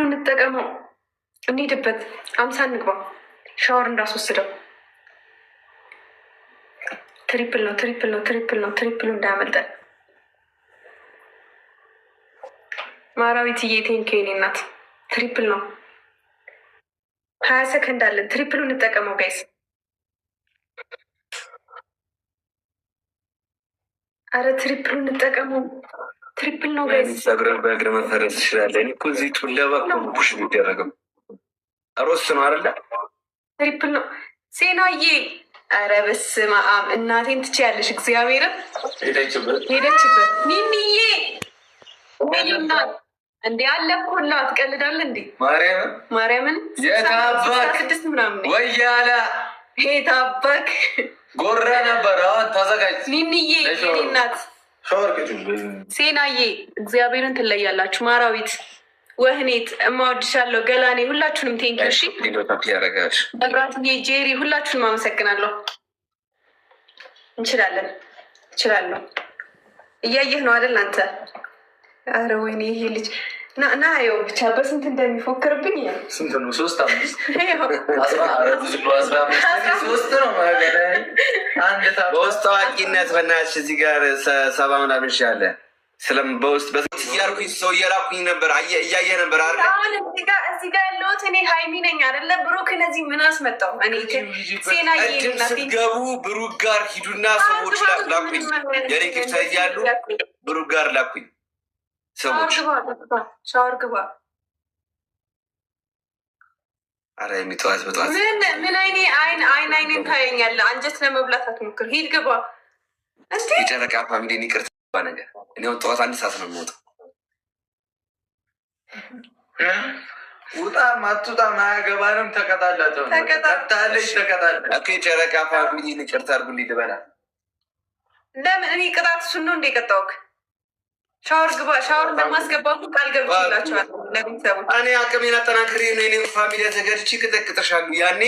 Triple ኡ እንጠቀመው፣ እንሂድበት። 50 እንግባ። ሻወር እንዳስወስደው። Triple ነው፣ triple ነው፣ triple ነው። Triple ኡ እንዳያመልጠን። ማራዊትዬ thank you የኔ እናት። Triple ነው። 20 ሰከንድ አለን። Triple ኡ እንጠቀመው guys። አረ triple ኡ እንጠቀመው። Triple ነው guys። ጸጉርን በእግር መፈረዝ ትችላለህ። እኔ እኮ እዚህ ቱለባ እኮ ነው push የሚደረገው roast ነው አይደለ? Triple ነው ሴናዬ። አረ በስመ አብ እናቴን ትችያለሽ። እግዚአብሔርን ሄደችበት። ሄደችበት። ሚሚዬ እናት እንዴ አለ እኮ እና ትቀልዳለህ እንዴ? ማርያምን። ማርያምን። የታባክ 66 ምናምን ነኝ። ወያላ። የታባክ። ጎራ ነበር። አሁን ተዘጋጅ። ሚሚዬ የኔ እናት። ሻወር ቅጭ። ሴናዬ እግዚአብሔርን ትለያላችሁ። ማራዊት፣ ወህኔት እማወድሻለሁ። ገላኔ ሁላችሁንም thank you። እሺ። ያደረጋል። መብራትዬ፣ ጄሪ ሁላችሁንም አመሰግናለሁ። እንችላለን፣ እችላለሁ። እያየህ ነው አይደል አንተ? አረ ወይኔ ይሄ ልጅ ና ና፣ ይኸው ብቻ በስንት እንደሚፎክርብኝ። ስንት ነው? ሶስት አምስት ይኸው። አስራ ኧረ ብዙ ነው። 15 ሶስት ነው ማለት አንድ tap። በውስጥ ታዋቂነት በእናትሽ እዚህ ጋር 70 ምናምን ሺህ አለ። ስለም በውስጥ በስንት እያልኩኝ ሰው እየላኩኝ ነበር፣ እያየ ነበር አይደል? አሁን እዚህ ጋር ያለሁት እኔ ሀይሚ ነኝ አይደለ? ብሩክ እነዚህ ምን አስመጣው? እኔ ሴናዬ ቅድም እናቴ። ስትገቡ ብሩክ ጋር ሂዱና ሰዎች ላኩኝ። የኔ gifter እያሉ ብሩክ ጋር ላኩኝ ሰዎች። ሻወር ግባ፣ ሻወር ግባ። አረ የሚጠዋት በጠዋት ምን ምን አይኔ አይን አይን አይኔን ታየኛለህ? አንጀት ለመብላት አትሞክር። ሂድ ግባ እንዴ። የጨረቃ family ን ይቅርታ ነገር እኔ አሁን ጠዋት 1 ሰዓት ነው የምወጣው። ውጣም አትውጣም አያገባንም። ተቀጣላት። ተቀጣ። ተቀጣለች። ተቀጣለች። Okay የጨረቃ family ን ይቅርታ አድርጉልኝ ልበላ። ለምን እኔ ቅጣት እሱን ነው እንደ የቀጣሁክ? ሻወር ግባ። ሻወር እንደማስገባ እኮ ቃል ገብቼላቸዋለሁ ለቤተሰቦች። እኔ አቅሜን አጠናክሬ ነው የኔን family አዘጋጅቼ እቀጠቅጥሻለሁ። ያኔ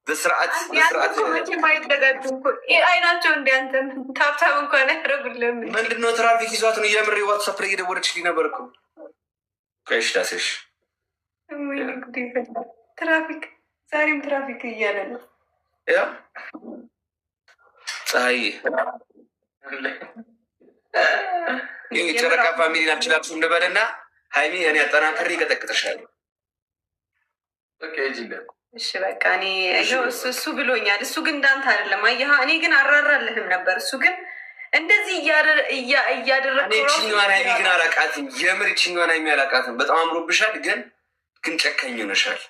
በስርዓት በስርዓት። ያንተ መቼም አይዘጋጁም እኮ አይናቸው እንደ አንተን tap tap እንኳን አያደርጉልህም። ምንድነው ትራፊክ ይዟት ነው? የምር ዋትሳፕ ላይ እየደወለችልኝ ነበር እኮ። ቆይሽ ዳሴሽ። ወይኔ ጉዴ ፈላ። ትራፊክ ዛሬም ትራፊክ እያለ ነው። ያ ፀሐይ ይህ የጨረቃ family ናችላችሁ እንበልና ሀይሚ እኔ አጠናክሬ እቀጠቅጥሻለሁ። በቃ ሂጂለት። እሺ በቃ እኔ ይኸው እሱ ብሎኛል። እሱ ግን እንዳንተ አይደለም። አየህ እኔ ግን አራራልህም ነበር። እሱ ግን እንደዚህ እያደረግከው እኔ ራሱ ይችኛዋን ሀይሚ ግን አላቃትም። የምር ይችኛዋን ሀይሚ አላቃትም። በጣም አምሮብሻል፣ ግን ጨካኝ ሆነሻል።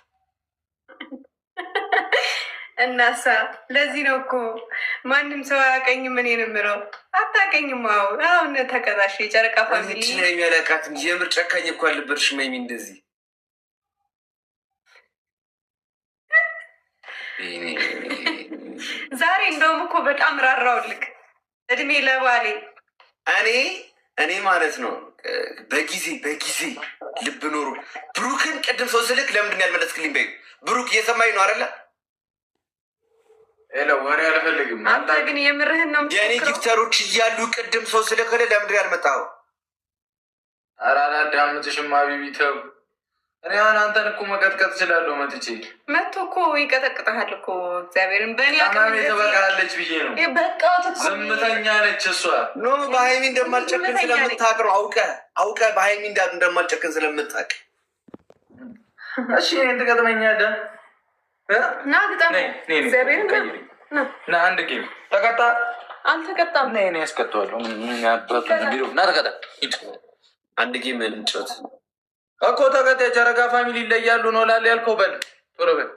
እናሳ ለዚህ ነው እኮ ማንም ሰው አያውቀኝም። እኔን የምለው አታውቀኝም። አዎ አሁን ተቀጣሽ። የጨረቃ family ይችን ሀይሚ አላቃትም። የምር ጨካኝ እኮ አልነበርሽም ሀይሚ እንደዚህ። ዛሬ እንደውም እኮ በጣም ራራውልክ። እድሜ ለባሌ። እኔ ማለት ነው በጊዜ ልብ ኖሮ ብሩክን ቅድም ሰው ስልክ ለምንድን ነው ያልመለስክልኝ? በይው ብሩክ እየሰማኝ ነው አይደለ? Hello ወሬ አልፈልግም። አንተ ግን የምርህን ነው የእኔ የምትሞክረው? Gifter ኦች እያሉ ቅድም ሰው ስልክልህ ለምንድን ነው ያልመጣኸው? ኧረ አላዳምጥሽም ሀቢቢ ተው። እኔ አሁን አንተን እኮ መቀጥቀጥ እችላለሁ መጥቼ። መቶ እኮ ይቀጠቅጠሃል እኮ እግዚአብሔርን በእኔ አቅም አማሜ እንደዚህ ትበቃለች ብዬ ነው። በቃው እኮ። ዝምተኛ ነች እሷ። No በሀይሚ እንደማልጨክን ስለምታውቅ ነው። አውቀህ በሀይሚ እንደማልጨክን ስለምታውቅ። እሺ እኔን ትገጥመኛለህ? እ? ና ግጠም። ነይ፣ ነይ፣ ነይ፣ እግዚአብሔርን ና። ቀይሪ። ና። ና አንድ game ተቀጣ። አልተቀጣም። ነይ እኔ ያስቀጣዋለሁ። ምን ያባቱ ቢሮ ና ተቀጣ። ሂድ። አንድ game እንጫወት። እኮ ተቀጣ። የጨረቃ family ይለያሉ ነው ላለ ያልከው በል ቶሎ በል።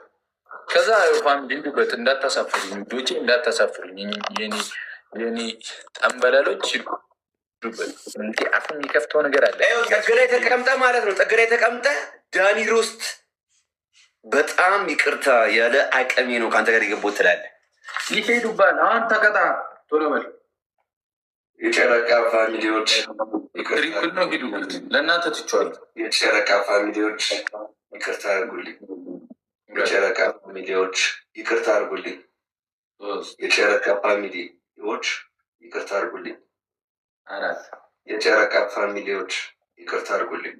ከዛ family ሂዱበት፣ እንዳታሳፍሩኝ ውዶቼ፣ እንዳታሳፍሩኝ የኔ ጠንበለሎች ሂዱበት። እንዲ አፍ የሚከፍተው ነገር አለ። ይኸው ጥግ ላይ ተቀምጠ ማለት ነው። ጥግ ላይ ተቀምጠ ዳኒ ሮስት በጣም ይቅርታ ያለ አቅሜ ነው ከአንተ ጋር የገባሁት ትላለህ። ይሄዱባል። አሁን ተቀጣ ቶሎ በል። የጨረቃ family ዎች Triple ነው፣ ሂዱበት። ለእናንተ ትቼዋለሁ። የጨረቃ family ዎች ይቅርታ አድርጉልኝ። የጨረቃ family ዎች ይቅርታ አድርጉልኝ። ሶስት የጨረቃ family ዎች ይቅርታ አድርጉልኝ። አራት የጨረቃ family ዎች ይቅርታ አድርጉልኝ።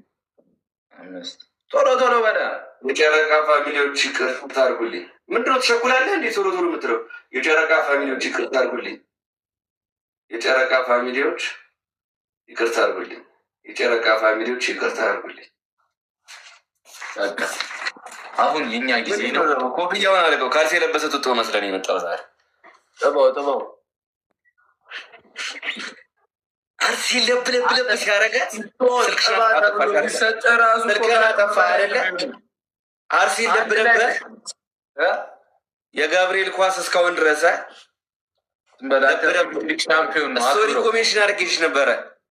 አምስት ቶሎ ቶሎ በለ። የጨረቃ family ዎች ይቅርታ አድርጉልኝ። ምንድነው ትሸኩላለህ እንዴ? ቶሎ ቶሎ የምትለው? የጨረቃ family ዎች ይቅርታ አድርጉልኝ። የጨረቃ family ዎች ይቅርታ አድርጉልኝ። የጨረቃ family ዎች ይቅርታ አድርጉልኝ። በቃ አሁን የኛ ጊዜ ነው። ኮፍያውን አድርገው ካልሲ የለበሰ ጡጦ መስለን የመጣው ዛሬ። ጥበው ጥበው። አርሲ ለብ ለብ ለብ ሲያደርጋት ሲሰጥ ራሱ ስልክህን አጠፋ አይደለ? አርሲ ለብ ለብ የጋብርኤል ኳስ እስካሁን ድረስ ሻምፒዮን ነው። Story ኮሜሽን አድርጌሽ ነበረ።